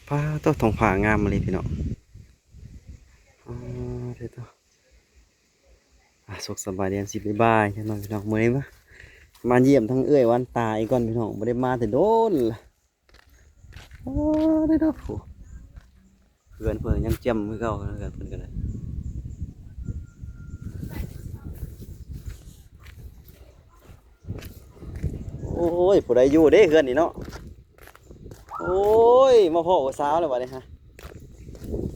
ປາໂຕ ທ້ອງຟ້າງາມອີ່ຫຼີພີ່ນ້ອງ. ອາ ເດີໂຕ ອາ ສຸກສະບາຍດີ ຊິບາຍບາຍ ພີ່ນ້ອງ. ມື້ນີ້ມາ ມາຢ້ຽມທາງເອື້ອຍວັນຕາອີກກ່ອນພີ່ນ້ອງ ບໍ່ໄດ້ມາແຕ່ດົນລະ. ໂອ້ ເດີໂຕ ເຮືອນເພິ່ນຍັງແຈ່ມຄືເກົ່າ ເຮືອນເພິ່ນກໍໄດ້. ໂອ້ຍ ຜູ້ໃດຢູ່ເດ້ເຮືອນນີ້ເນາະ. ໂອ້ຍ ມາພໍ້ຜູ້ສາວແລ້ວບັດນີ້ຮະ.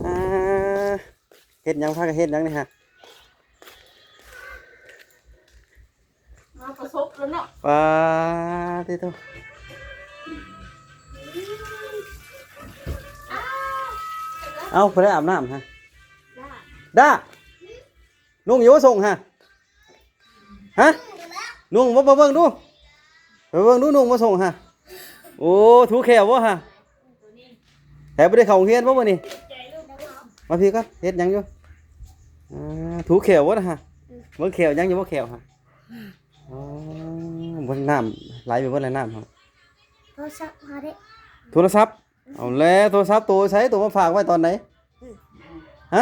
ອ່າ ເຮັດຫຍັງ ພາກັນເຮັດຫຍັງນີ້ຮະ? ມາປະສົບແລ້ວເນາະ. ປາຕິໂທ ເອົ້າ ຜູ້ໃດອາບນ້ຳຮະ? ດ້າ ນຸ່ງຢູ່ບໍ່ສົ້ງຮະ? ຮະ? ນຸ່ງບໍ່? ໄປເບິ່ງດູ ໄປເບິ່ງດູ ນຸ່ງບໍ່ສົ້ງຮະ? ໂອ້ ຖູແຂ້ວບໍ່ຮະ? ແທ້ ບໍ່ໄດ້ເຂົ້າໂຮງຮຽນບໍ່ມື້ນີ້? ມາພີ້ກ່ອນ ເຮັດຫຍັງຢູ່? ອ່າ ຖູແຂ້ວບໍ່ນະຮະ? ເບິ່ງແຂ້ວຍັງຢູ່ບໍ່ແຂ້ວຮະ? ອໍ ເບິ່ງນ້ຳໄຫຼໄປເບິດແລ້ວນ້ຳຮະ? ໂທລະສັບເຮົາເດ້ ໂທລະສັບ. ເອົາແລ້ວ ໂທລະສັບໂຕໃສ? ໂຕມາຝາກໄວ້ຕອນໃດ? ຮະ?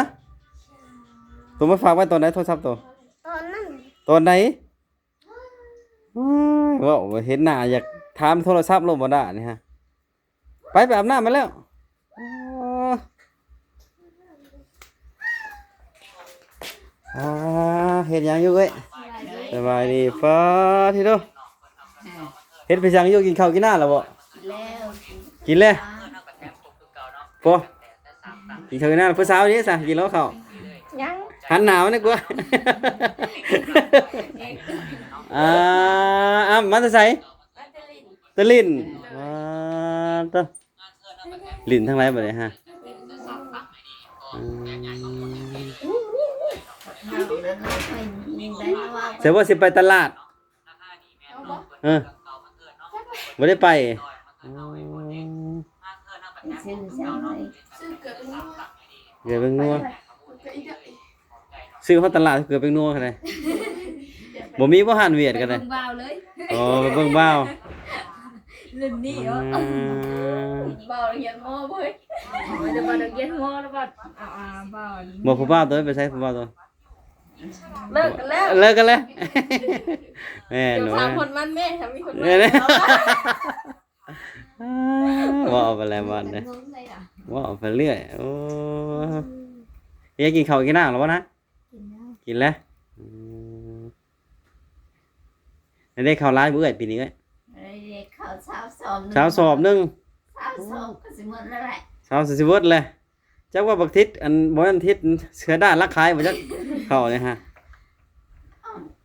ໂຕມາຝາກໄວ້ຕອນໃດໂທລະສັບໂຕ? ຕອນນັ້ນ ຕອນໃດ? ໂອ້ຍ ເວົ້າເຫັນໜ້າຢາກຖາມໂທລະສັບໂລດບໍ່ດ້ານີ້ຮະ. ໄປ ໄປອາບນ້ຳມາແລ້ວ. ໂອ້ ອ່າ ເຮັດຫຍັງຢູ່ເອີຍ? ສະບາຍດີ. ປາທິໂທ ເຮັດໄປສັງຢູ່? ກິນເຂົ້າກິນນ້ຳແລ້ວບໍ່? ແລ້ວ ກິນແລ້ວ. ໂອ້ ກິນເຂົ້າກິນນ້ຳ. ຜູ້ສາວນີ້ຊະ ກິນແລ້ວເຂົ້າ? ຍັງ. ຫັນໜ້າມານີ້ກວ່າ. ອ່າ ອ້າ ມາແຕ່ໃສ? ມາແຕ່ຫຼິ້ນ. ຕະຫຼິ້ນ ອ່າ ຕະຫຼິ້ນທາງໃດບັດນີ້ຮະ? ອືມ ໃສວ່າຊິໄປຕະຫຼາດ? ເອີ ບໍ່ໄດ້ໄປ. ອືມ ຊື້ຫຍັງ? ເກືອແປ້ງນົວ. ຊື້ຮອດຕະຫຼາດເກືອແປ້ງນົວຫັ້ນແຫຼະ. ບໍ່ມີບໍ່ຮ້ານຫວຽດກໍໄດ້. ເບິ່ງບ່າວເລີຍ. ອໍ ໄປເບິ່ງບ່າວ ລຸ້ນນີ້ເນາະ. ອືມ ບ່າວຮຽນໝໍເວີ້ຍ. ໂອ້ຍ ແຕ່ບ່າວຮຽນໝໍແລ້ວ ບ່າວ ອ່າ ບ່າວ ບໍ່ ຜູ້ບ່າວໂຕໄປໃສ? ຜູ້ບ່າວໂຕ ເລີກກັນແລ້ວ ເລີກກັນແລ້ວ. ແມ່ນ ດຽວຖາມຮອດມັນແມ່. ຖ້າມີຄົນມາ ເວົ້າໄປແລ້ວບັດນີ້ ເວົ້າໄປເລື້ອຍ. ໂອ້ ເອີ ກິນເຂົ້າກິນນ້ຳແລ້ວບໍ່ນະ? ກິນແລ້ວ ກິນແລ້ວ. ອືມ ໄດ້ເຂົ້າຫຼາຍບໍ່ເອື້ອຍປີນີ້ເອື້ອຍ? ໄດ້ເຂົ້າຊາວສອບໜຶ່ງ ຊາວສອບໜຶ່ງ. ຊາວສອບກໍຊິໝົດແລ້ວແຫຼະ ຊາວຊິໝົດແລ້ວ. ຈັກວ່າບັກທິດ ອັນ ບໍ່ແມ່ນທິດ ເສືອດ້ານລັກຂາຍບໍ່ຈັກ ເຂົ້ານີ້ຮະ.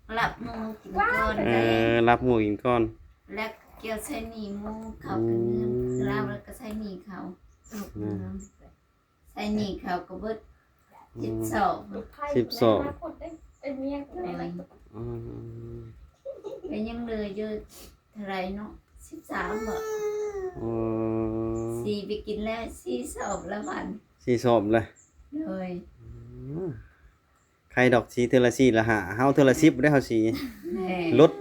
ເອົ້າ ລັບໝູ່ກິນກ່ອນ. ເອີ ລັບໝູ່ກິນກ່ອນ ແລ້ວກ່ຽວໃຊ້ໜີ້ໝູ່ເຂົາ. ອືມ ຄືລາວແລ້ວກໍໃຊ້ໜີ້ເຂົາ. ອືມ ໃຊ້ໜີ້ເຂົາກໍເບິດ ອືມ ສິບສອງ ສິບສອງ. ອືມ ກໍຍັງເຫຼືອຢູ່ເທົ່າໃດເນາະ? ສິບສາມບໍ? ໂອ້ ສີ່ໄປກິນແລ້ວ ສີ່ສອບລະບັດ ສີ່ສອບແລ້ວ. ໂດຍ ອືມ ໃຄດອກ ສີເທື່ອລະສີ່ລະຫ້າ ເຮົາເທື່ອລະສິບໄດ້ ເຮົາສີ. ແມ່ນ ລົດ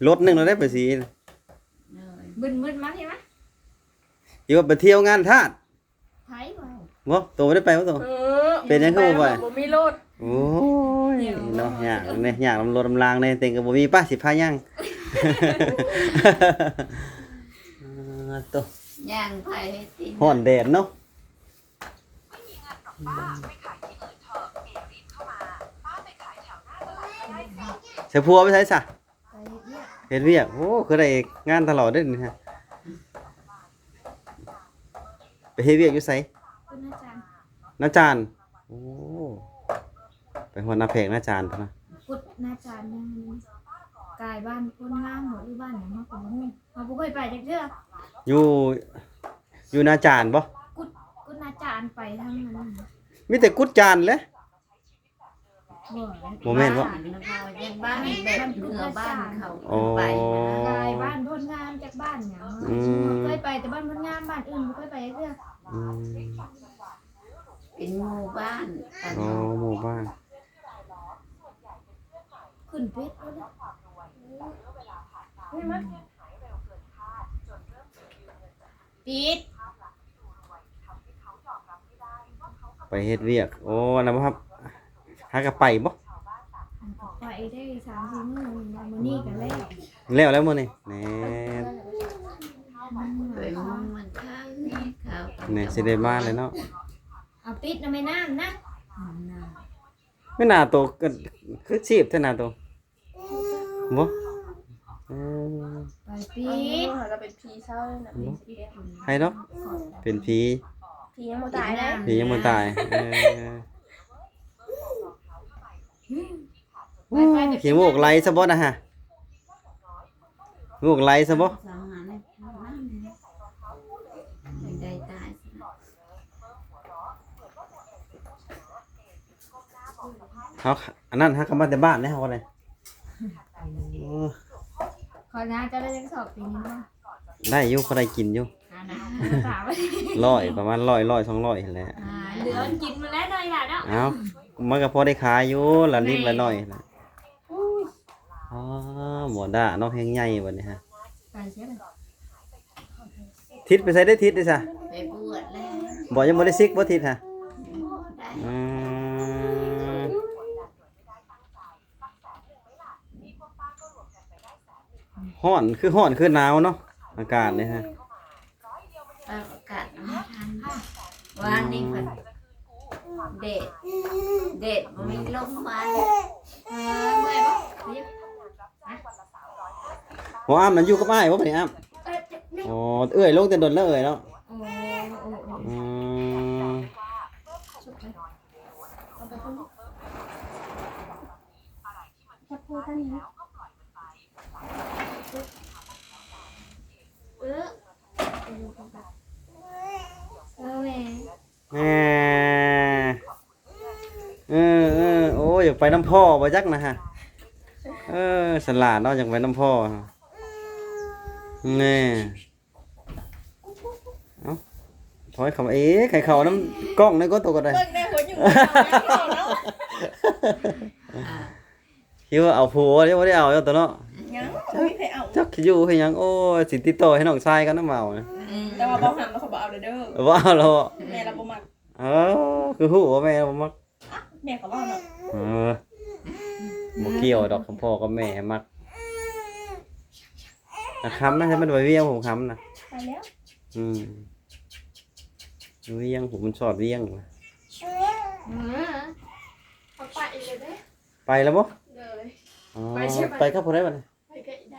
ລົດໜຶ່ງລະໄດ້ໄປສີ. ໂດຍ ບຶນໆ ມາພີ້ມາ ຢູ່ວ່າໄປທ່ຽວງານທາດ. ໃຜເວົ້າ? ບໍ່ ໂຕບໍ່ໄດ້ໄປບໍ່ໂຕ? ເອີ ເປັນຫຍັງຄືບໍ່ໄປ? ບໍ່ມີລົດ. ໂອ້ຍ ເນາະ ຍາກເດ້ ຍາກນຳລົດນຳລາງເດ້ ເຕັງກໍບໍ່ມີ. ໄປ ຊິພາຍ່າງ. ອ່າ ໂຕ ຍ່າງໄປຕິ ຮ້ອນແດດເນາະ. ໃສ່ຜົວໄປໃສຊະ? ໄປເຮັດວຽກ ເຮັດວຽກ. ໂອ້ ຄືໄດ້ງານຕະຫຼອດເດ້ນີ້ຮະ. ໄປເຮັດວຽກຢູ່ໃສ? ນາຈານ ນາຈານ. ໂອ້ ໄປຮອດນາແພກນາຈານພຸ້ນນະ. ກຸດນາຈານຍັງກາຍບ້ານໂພນງາມບໍ ຫຼືບ້ານຫຍັງ ເຮົາກໍບໍ່ຮູ້ ເຮົາບໍ່ເຄີຍໄປຈັກເທື່ອ. ຢູ່ ຢູ່ນາຈານບໍ? ກຸດ ກຸດນາຈານໄປທາງນັ້ນ ມີແຕ່ກຸດຈານແຫຼະ. ບໍ່ ບໍ່ແມ່ນບໍ? ບ້ານ ບ້ານແບບເຮືອບ້ານເຂົາ ອໍ ໄປນະ ກາຍບ້ານໂພນງາມຈັກບ້ານຫຍັງ. ອືມ ເຄີຍໄປແຕ່ບ້ານໂພນງາມ ບ້ານອື່ນບໍ່ເຄີຍໄປເທື່ອ. ອືມ ເປັນໝູ່ບ້ານ. ອໍ ໝູ່ບ້ານ. ຂຶ້ນເປັດແລ້ວນະ ປິດ. ໄປເຮັດວຽກ. ໂອ້ ອັນນັ້ນບໍ່ຮັບ ຫາກໍໄປບໍ່? ໄປໄດ້ສາມສີ່ມື້ນີ້ແຫຼະ ມື້ນີ້ກໍແລ້ວ ແລ້ວແລ້ວມື້ນີ້. ແນ່ ໄປເມືອງມັນຄັງນີ້ເຂົາ ແນ່ ຊິໄດ້ມາແລ້ວເນາະ. ເອົາປິດນຳແມ່ນ້ຳນະ ແມ່ນ້ຳໂຕ ຄືຊີບແທ້ນະໂຕ. ບໍ່ ເອີ ໄປປິດ ເຮົາເປັນຜີເຊົານະ ບໍ່ ໃຜດອກ ເປັນຜີ ຜີຍັງບໍ່ຕາຍເດ້ ຜີຍັງບໍ່ຕາຍ. ເອີ ໂອ້ ຂີ້ມູກໄຫຼຊະບໍ່ນະຮະ ມູກໄຫຼຊະບໍ່? ເຮົາ ອັນນັ້ນ ເຮົາກໍມາແຕ່ບ້ານເດ້ ເຮົາກໍໄດ້. ໂອ້ ຂໍນາ ເຈົ້າໄດ້ຈັກສອບປີນີ້ບໍ່? ໄດ້ຢູ່ ພໍໄດ້ກິນຢູ່. ອັນນະ ຖາມ ຮ້ອຍ ປະມານຮ້ອຍ ຮ້ອຍສອງຮ້ອຍຫັ້ນແຫຼະ. ອ່າ ເຫຼືອກິນໝົດແລ້ວໜ້ອຍລະເນາະ. ເອົ້າ ມັນກໍພໍໄດ້ຂາຍຢູ່ ລະນິດລະໜ້ອຍນະ. ອໍ ບໍ່ດ້າເນາະ ແຮງໃຫຍ່ບັດນີ້ຮະ. ໄປໃສລະ? ທິດໄປໃສໄດ້ ທິດໄດ້ຊະ? ໄປບວດແລ້ວ. ບໍ່ ຍັງບໍ່ໄດ້ສິກບໍ່ ທິດຮະ? ບໍ່ໄດ້. ອືມ ຮ້ອນ ຄືຮ້ອນຄືໜາວເນາະ ອາກາດນີ້ຮະ. ອາກາດມັນທັນ ວານນີ້ເພິ່ນແດດ ແດດບໍ່ມີລົມມາ. ເອີ ເມື່ອຍບໍ່? ບໍ່ ອ້ຳນັ້ນຢູ່ກັບອ້າຍບໍ່ບັດນີ້ອ້ຳ? ອໍ ເອື້ອຍລົງແຕ່ດົນແລ້ວເອື້ອຍເນາະ. ໂອ້ ໂອ້ ໂອ້ ອືມ ຈັບໂທກັນນີ້ ເອີ ເອີ ແມ່ ແມ່ ເອີ ເອີ ໂອ້ຍ ຢາກໄປນຳພໍ່ບໍ່ຈັກນະຮະ. ເອີ ສະຫຼາດເນາະ ຢາກໄປນຳພໍ່. ແນ່ ເອົ້າ ຖອຍເຂົ້າມາ ເອ ໃຫ້ເຂົ້ານຳກ້ອງໜ່ອຍກໍ ໂຕກໍໄດ້ ເບິ່ງແດ່ຫົວຢູ່ເນາະ. ຄິດວ່າເອົາຜົວ ຍັງບໍ່ໄດ້ເອົາຢູ່ໂຕເນາະ. ຍັງ ບໍ່ມີໃຜເອົາ ຈັກຊິຢູ່ເຮັດຫຍັງ. ໂອ້ຍ ຊິຕິດຕໍ່ໃຫ້ນ້ອງຊາຍກັນນຳເອົາ. ອືມ ແຕ່ວ່າບໍ່ຫ້າມແລ້ວ ເຂົາບໍ່ເອົາເດີ. ບໍ່ເອົາແລ້ວ ແມ່ລາວບໍ່ມັກ. ເອີ ຄືຮູ້ວ່າແມ່ລາວບໍ່ມັກ. ອ່ະ ແມ່ກໍເວົ້າເນາະ. ເອີ ບໍ່ກ່ຽວດອກ ຄຳພໍ່ກັບແມ່ມັກ. ນະຄຳນະ ໃຫ້ມັນໄປວຽງຫົວຄຳນະ ໄປແລ້ວ. ອືມ ວຽງ ຜູ້ມັນຊອດວຽງ. ເອີ ເຂົາໄປອີກແລ້ວເດ້. ໄປແລ້ວບໍ່? ໂດຍ ອໍ ໄປໃສ? ໄປກັບຜູ້ໃດບັດນີ້? ໄປກັບອີໃດ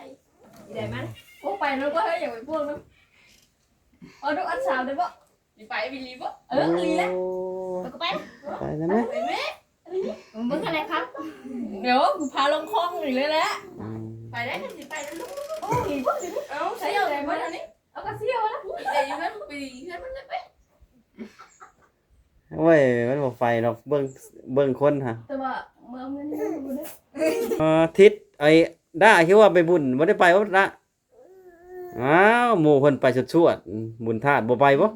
ອີໃດມັນ. ໂອ້ ໄປນຳບໍ່ ເຮີ້ຍ ຢາກໄປພວກນຳ. ເອົາດູ ອັນສາວໄດ້ບໍ່? ຊິໄປອີ່ຫຼີບໍ່? ເອີ ອີ່ຫຼີແຫຼະ. ໂອ້ ໄປກໍໄປ ໄປນຳແມ່ ໄປແມ່. ເບິ່ງຫັ້ນແຫຼະຄັບ ດຽວກູພາລົງຄອງອີກເລີຍແຫຼະ. ອືມ ໄປໄດ້ ຄັນຊິໄປນຳລູກ. ໂອ້ຍ ເອົາ ໃສ່ເອົາໄດ້ບໍ່ນີ້? ເອົາກະຊິເອົາລະ ໄປຢູ່ເຮືອນ ໄປຢູ່ເຮືອນມັນເລີຍໄປ. ໂອ້ຍ ມັນບໍ່ໄປດອກ ເບິ່ງ ເບິ່ງຄົນຫະ. ແຕ່ວ່າເມືອເງິນຢູ່ເດີ. ເອີ ທິດ ໄອ້ດ້າ ຄິດວ່າໄປບຸນ ບໍ່ໄດ້ໄປບໍ່ດ້າ? ອ້າວ ໝູ່ເພິ່ນໄປຊວດໆ ບຸນທາດ ບໍ່ໄປບໍ່?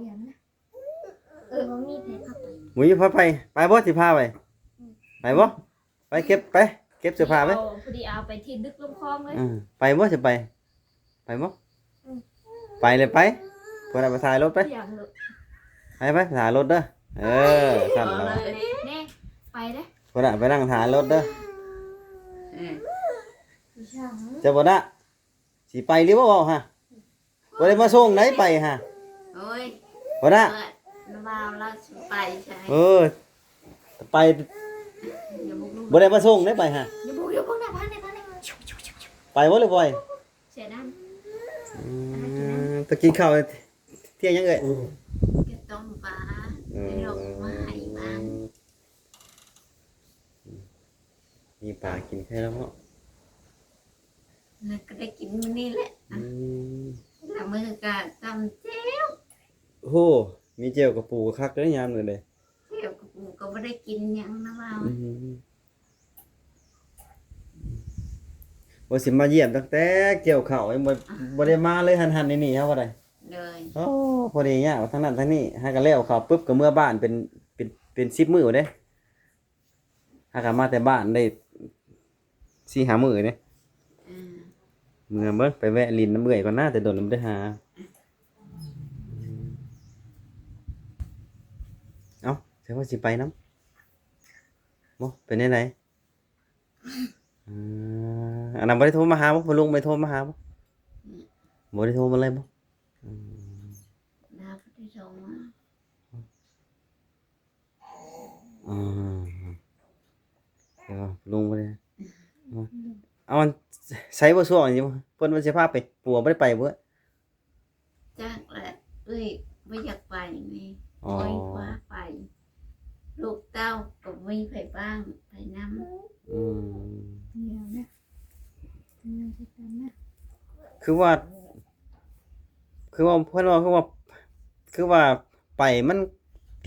ເອີ ບໍ່ມີໃຜພາໄປ. ບໍ່ມີໃຜພາໄປ. ໄປບໍ່ ຊິພາໄປ? ອືມ ໄປບໍ່? ໄປເກັບ ໄປເກັບເສື້ອຜ້າໄປ. ພໍດີເອົາ ພໍດີເອົາໄປຖິ້ມດຶກລົງຄອງເລີຍ. ເອີ ໄປບໍ່ ຊິໄປ? ໄປບໍ່? ອືມ ໄປເລີຍໄປ. ພຸ້ນນະ ໄປຖ່າຍລົດໄປ. ໄປ ໄປ ໄປຖ່າຍລົດເດີ. ເອີ ຊັ້ນລະ ເດ້ ໄປເດ້. ພຸ້ນນະ ໄປນັ່ງຖ່າຍລົດເດີ. ເອີ ເຈົ້າບໍ່ນະ ຊິໄປຫຼືບໍ່ເວົ້າຫະ? ບໍ່ໄດ້ມາສົ່ງໃດໄປຫະ. ໂອ້ຍ ບໍ່ນະ ເອີ ລາວ ລາວຊິໄປໃສ? ເອີ ໄປ ຢ່າບຸກລຸກ ບໍ່ໄດ້ມາສົ່ງໃດໄປຫະ. ຢ່າບຸກ ຢ່າບຸກນະ ພານ ພານ ໄປບໍ່ຫຼືບໍ່ໄປ? ເສຍດຳ. ອືມ ຕະກິນເຂົ້າທ່ຽງຫຍັງເອີຍ? ແກງຕົ້ມປາ ເອີ ໄປເລາະມາໃຫ້ບ້ານ. ມີປາກິນແຄ່ລະເນາະ. ແລ້ວກໍໄດ້ກິນມື້ນີ້ແຫຼະ. ອືມ ລະມື້ກໍຕຳແຈ່ວ. ໂອ້ ມີແຈ່ວກະປູກະຄັກເດີຍາມນີ້ເດ້. ແຈ່ວກະປູກໍບໍ່ໄດ້ກິນຫຍັງນະວ່າ. ອືມ ວ່າຊິມາຢ້ຽມຕັ້ງແຕ່ກ່ຽວເຂົ້າ ຍັງບໍ່ ອ່າ ບໍ່ໄດ້ມາເລີຍ ຫັ້ນໆ ນີ້ໆ ເຮົາກໍໄດ້. ໂດຍ ໂອ້ ພໍດີຍາກທາງນັ້ນທາງນີ້ ຫາກະແລ້ວເຂົ້າປຶບກໍເມືອບ້ານເປັນ ເປັນ ເປັນສິບມື້ເດ້. ຫາກະມາແຕ່ບ້ານໄດ້ສີ່ຫ້າມື້ເດ້. ອືມ ເມືອເບິ່ງ ໄປແວະຫຼິ້ນນຳເອື້ອຍກ່ອນນາ ແຕ່ດົນແລ້ວບໍ່ໄດ້ຫາ. ເອົ້າ ໃສ ຈັກວ່າຊິໄປນຳ ບໍ່ ເປັນແນວໃດ? ເອີ ອັນນັ້ນບໍ່ໄດ້ໂທມາຫາບໍ່? ພໍ່ລຸງບໍ່ໄດ້ໂທມາຫາບໍ່? ອືມ ບໍ່ໄດ້ໂທມາເລີຍບໍ່? ອືມ ນາບໍ່ໄດ້ໂທມາ. ອືມ ແຕ່ວ່າລຸງບໍ່ໄດ້ ເອົາ ໃສບໍ່ຊ່ວງນີ້ ເພິ່ນວ່າຊິພາໄປປົວ ບໍ່ໄດ້ໄປເບີດ? ຈັກແຫຼະ ເອື້ອຍບໍ່ຢາກໄປນີ້ ອໍ ຂ້ອຍພາໄປ ລູກເຕົ້າກໍບໍ່ມີໃຜບ້າງໄປນຳ. ອືມ ແນວນະ ຄືວ່າ ຄືວ່າ ເພິ່ນວ່າ ຄືວ່າ ຄືວ່າໄປມັນ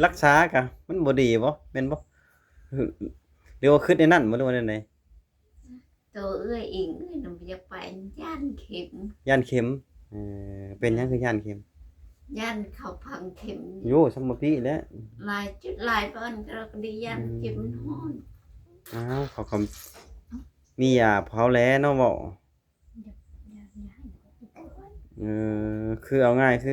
ລັກສາກະມັນບໍ່ດີບໍ່ ແມ່ນບໍ່? ຫຼືວ່າຄິດແນວນັ້ນບໍ່ ຫຼືວ່າແນວໃດ? ໂຕເອື້ອຍເອງ ເອື້ອຍນະບໍ່ຢາກໄປ ຢ້ານເຂັມ ຢ້ານເຂັມ. ເອີ ເປັນຫຍັງຄືຢ້ານເຂັມ? ຢ້ານເຂົາຝັງເຂັມ ໂຢ ຊຳມະປີແຫຼະ ຫຼາຍຈຸດຫຼາຍບ່ອນ ກໍໄດ້ຢ້ານເຂັມ ມັນຮ້ອນ. ອ້າວ ເຂົາກໍມີຢາເຂົາແຫຼະເນາະ ເວົ້າ. ເອີ ຄືເອົາງ່າຍຄື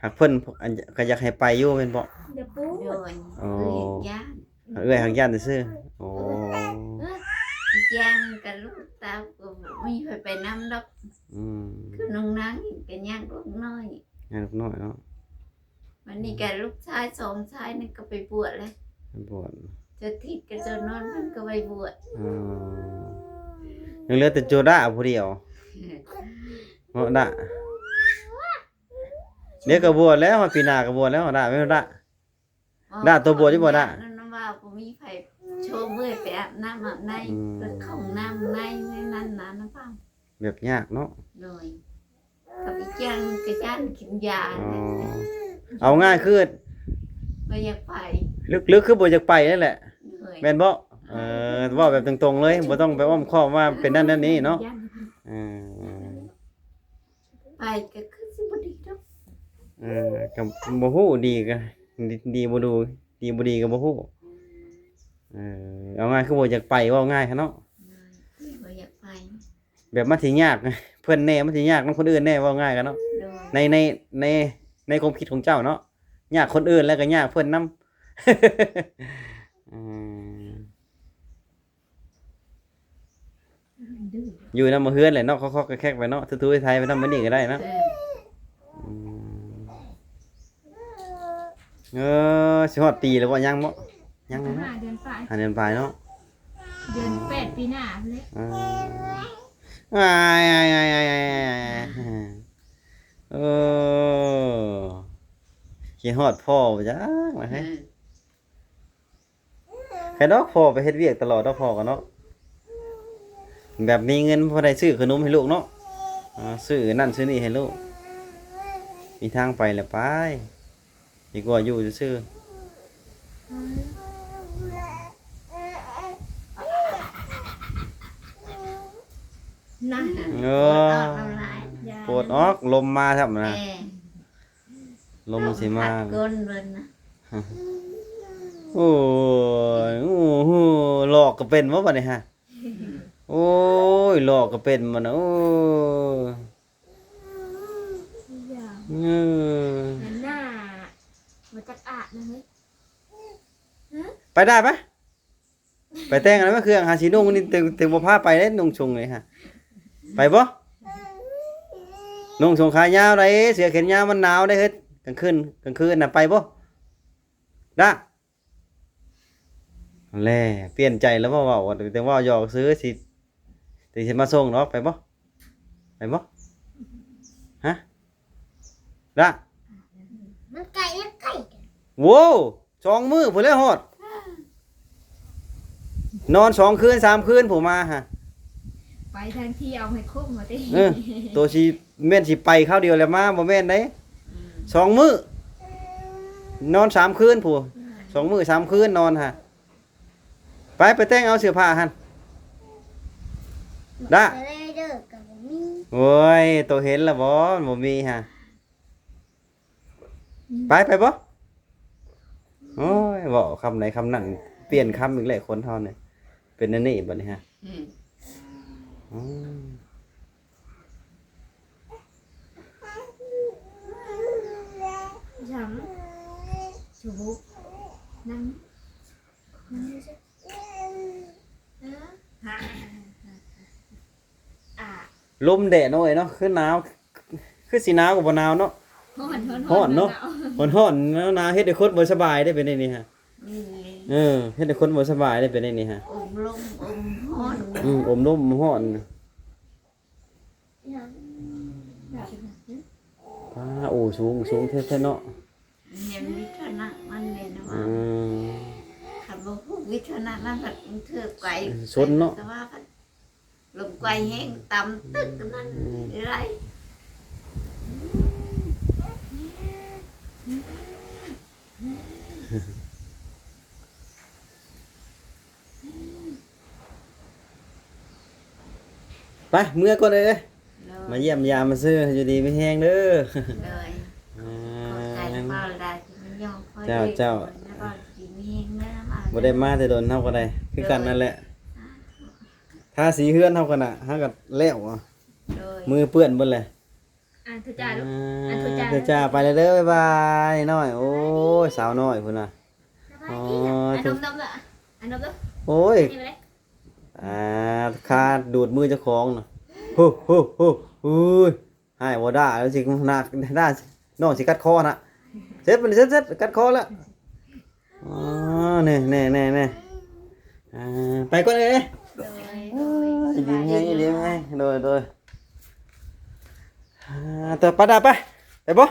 ຫາກເພິ່ນ ອັນ ກໍຢາກໃຫ້ໄປຢູ່ແມ່ນບໍ່? ໂດຍ ອໍ ເອື້ອຍຢ້ານ ເອື້ອຍຫາກຢ້ານຊື່ໆ. ອໍ ອີກຢ່າງກໍລູກເຕົ້າກໍບໍ່ມີໃຜໄປນຳດອກ. ອືມ ຄືນ້ອງນາງກໍຍາກລູກນ້ອຍ ຍາກລູກນ້ອຍເນາະ. ບັດນີ້ກໍລູກຊາຍສອງຊາຍນີ້ກໍໄປບວດແລ້ວ ໄປບວດ ເຈົ້າທິດກັບເຈົ້ານອນເພິ່ນກໍໄປບວດ. ອືມ ຍັງເຫຼືອແຕ່ໂຈດາຜູ້ດຽວເນາະ ດາ ດຽວກໍບວດແລ້ວ ຮອດປີໜ້າກໍບວດແລ້ວ ດາ ແມ່ນບໍ່ ດາ? ດາ ໂຕບວດຢູ່ບໍ່ ດາ? ນັ້ນວ່າບໍ່ມີໃຜໂຊເມື່ອຍໄປອາບນ້ຳອາບໃນ ອືມ ເພິ່ນເຂົ້າຫ້ອງນ້ຳໃນນັ້ນນະ ນະຟັງ ແບບຍາກເນາະ. ໂດຍ ກັບອີກຢ່າງກໍຢ້ານກິນຢາ. ອໍ ເອົາງ່າຍຄື ບໍ່ຢາກໄປ ລຶກໆຄືບໍ່ຢາກໄປນັ້ນແຫຼະ. ໂດຍ ແມ່ນບໍ່? ເອີ ເວົ້າແບບຕົງໆເລີຍ ບໍ່ຕ້ອງໄປອ້ອມຄ້ອມວ່າເປັນນັ້ນນັ້ນນີ້ເນາະ. ເອີ ໄປກໍຄືຊິບໍ່ດີດອກ. ເອີ ກໍບໍ່ຮູ້ ດີກໍດີ ດີບໍ່ດູ ດີບໍ່ດີກໍບໍ່ຮູ້. ເອີ ເອົາງ່າຍຄືບໍ່ຢາກໄປ ເວົ້າງ່າຍຊະເນາະ. ບໍ່ຢາກໄປ ແບບມັນຊິຍາກເພິ່ນແດ່ ມັນຊິຍາກນຳຄົນອື່ນແດ່ ເວົ້າງ່າຍກັນເນາະ. ໂດຍ ໃນ ໃນ ໃນ ໃນຄວາມຄິດຂອງເຈົ້າເນາະ ຍາກຄົນອື່ນແລ້ວກໍຍາກເພິ່ນນຳ. ເອີ ຢູ່ນຳເຮືອນແຫຼະເນາະ ຄອກໆແຄກໆໄປເນາະ ຖູໆໄຖໄປນຳມື້ນີ້ກໍໄດ້ເນາະ. ເອີ ອືມ ເອີ ຊິຮອດປີແລ້ວບໍ່? ຍັງບໍ່? ຍັງເນາະ ຫ້າເດືອນປາຍ ຫ້າເດືອນປາຍເນາະ. ເດືອນແປດປີໜ້າພຸ້ນແຫຼະ. ເອີ ເອີ ຄິດຮອດພໍ່ບໍ່ຈັກວ່າໃຫ້. ເອີ ໃຫ້ດອກ ພໍ່ໄປເຮັດວຽກຕະຫຼອດດອກ ພໍ່ກໍເນາະ ແບບມີເງິນພໍໄດ້ຊື້ຂະໜົມໃຫ້ລູກເນາະ. ອ່າ ຊື້ນັ້ນຊື້ນີ້ໃຫ້ລູກ ມີທາງໄປແລ້ວໄປ ດີກວ່າຢູ່ຊື່ໆ. ເອີ ປົດອອກ ລົມມາຊ້ຳນະ. ລົມຊິມາ ພັດກົ້ນເພິ່ນນະ. ໂອ້ຍ ໂອ້ໂຫ ຫຼອກກໍເປັນບໍ່ບັດນີ້ຮະ? ໂອ້ຍ ຫຼອກກໍເປັນບັດນະ. ໂອ້ຍ ເອີ ໜ້າບໍ່ຈັກອາບນະເຮີ້ຍ. ໄປໄດ້ປະ? ໄປແຕ່ງເອົາແມ່ເຄື່ອງ ຫາຊິນຸ່ງນີ້ ແຕ່ ແຕ່ບໍ່ພາໄປເດ້ ນຸ່ງຊົງນີ້ຮະ. ໄປບໍ່? ນຸ່ງຊົງຂາຍາວໄດ໋ ເສື້ອແຂນຍາວມັນໜາວໄດ໋ເຮີ້ຍ ກາງຄືນ ກາງຄືນນະ ໄປບໍ່? ດາ ແລະ ປ່ຽນໃຈແລ້ວບໍ່? ເວົ້າ ແຕ່ເວົ້າຫຍອກຊື່ ຊິ ຊິມາສົ່ງດອກ ໄປບໍ່? ໄປບໍ່? ຮະ? ລະ ມັນໄກ ມັນໄກ. ໂວ້ ສອງມື້ພຸ້ນແຫຼະຮອດ. ນອນສອງຄືນສາມຄືນ ຜູ້ມາຫະ ໄປທາງທີ່ເອົາໃຫ້ຄຸ້ມວ່າຕິ. ເອີ ໂຕຊິແມ່ນຊິໄປຄາວດຽວແລ້ວມາ ບໍ່ແມ່ນເດ້. ອືມ ສອງມື້ ນອນສາມຄືນ ຜູ້ ອືມ ສອງມື້ສາມຄືນນອນຫະ. ໄປ ໄປແຕ່ງເອົາເສື້ອຜ້າຫັ້ນ ດາ. ໂອ້ຍ ໂຕເຫັນລະບໍ່? ມັນບໍ່ມີຫະ. ໄປ ໄປບໍ່? ໂອ້ຍ ເວົ້າຄຳໃດຄຳນັ້ນ ປ່ຽນຄຳອີກແລ້ວ ຄົນເຮົານີ້ ເປັນແນວນີ້ບັດນີ້ຮະ. ອືມ ອືມ. ຫຍັງ? ສະບູ່ ນັ່ງ ນັ່ງຢູ່ຊັ້ນ ເອີ ອາ ລົມແດດເນາະເອີຍເນາະ ຄືໜາວ ຄືຊິໜາວກໍບໍ່ໜາວເນາະ ຮ້ອນ ຮ້ອນ ຮ້ອນເນາະ ຮ້ອນ ຮ້ອນ ໜາວ ເຮັດໃຫ້ຄົນບໍ່ສະບາຍເດ້ ເປັນແນວນີ້ຮະ ແມ່ນເລີຍ ເອີ ເຮັດໃຫ້ຄົນບໍ່ສະບາຍເດ້ ເປັນແນວນີ້ຮະ ອົມລົມອົມຮ້ອນ ອືມ ອົມລົມອົມຮ້ອນ ປ້າ ໂອ້ ສູງ ສູງແທ້ໆເນາະ ແມ່ນວິທະນະມັນແມ່ນວ່າ ອືມ ຄັນບໍ່ຮູ້ວິທະນະນັ້ນ ພັດເທື່ອໄກ ຊົນເນາະ ແຕ່ວ່າພັດລົມໄກແຮງ ຕຳຕຶກນັ້ນ ອືມ ເອື້ອຍ ໄປ ເມືອກ່ອນເອີຍ ໂດຍ ມາຢ້ຽມຢາມມາເຊີ ຢູ່ດີມີແຮງເດີ ໂດຍ ອ່າ ຂອບໃຈນຳເຈົ້າຫຼາຍທີ່ມາຢ້ຽມຂ້ອຍ ເຈົ້າ ເຈົ້າ ຢູ່ດີມີແຮງເດີ ມາ ບໍ່ໄດ້ມາແຕ່ດົນ ເຮົາກໍໄດ້ ຄືກັນນັ້ນແຫຼະ ໂດຍ ທາສີເຮືອນເຮົາກໍນະ ເຮົາກໍແລ້ວ ໂດຍ ມືເປື້ອນເບິດແຫຼະ ອ່າ ທຸຈ້າລູກ ອ່າ ອ່າ ທຸຈ້າ ທຸຈ້າ ໄປແລ້ວເດີ ບາຍບາຍນ້ອຍ ໂອ້ຍ ສາວນ້ອຍພຸ້ນນະ ສະບາຍດີ ໂອ້ຍ ອ່າ ນົມໆເດີ ອ່າ ນົມໆເດີ ໂອ້ຍ ນີ້ໄປເລີຍ ອ່າ ຄາດູດມືເຈົ້າຂອງນະ ໂຫ ໂຫ ໂຫ ໂອ້ຍ ຮ້າຍບໍ່ ດ່າແລ້ວຊິ ໜ້າ ດ່າ ນ້ອງຊິກັດຄໍນະ ເສັດ ເສັດ ເສັດ ກັດຄໍແລ້ວ ອໍ ນີ້ ນີ້ ນີ້ ນີ້ ອ່າ ໄປກ່ອນເອີຍ ໂດຍ ໂດຍ ດີແຮງ ດີແຮງ ໂດຍ ໂດຍ ອ່າ ຕໍ່ ໄປ ດ່າ ໄປ ໄປບໍ່?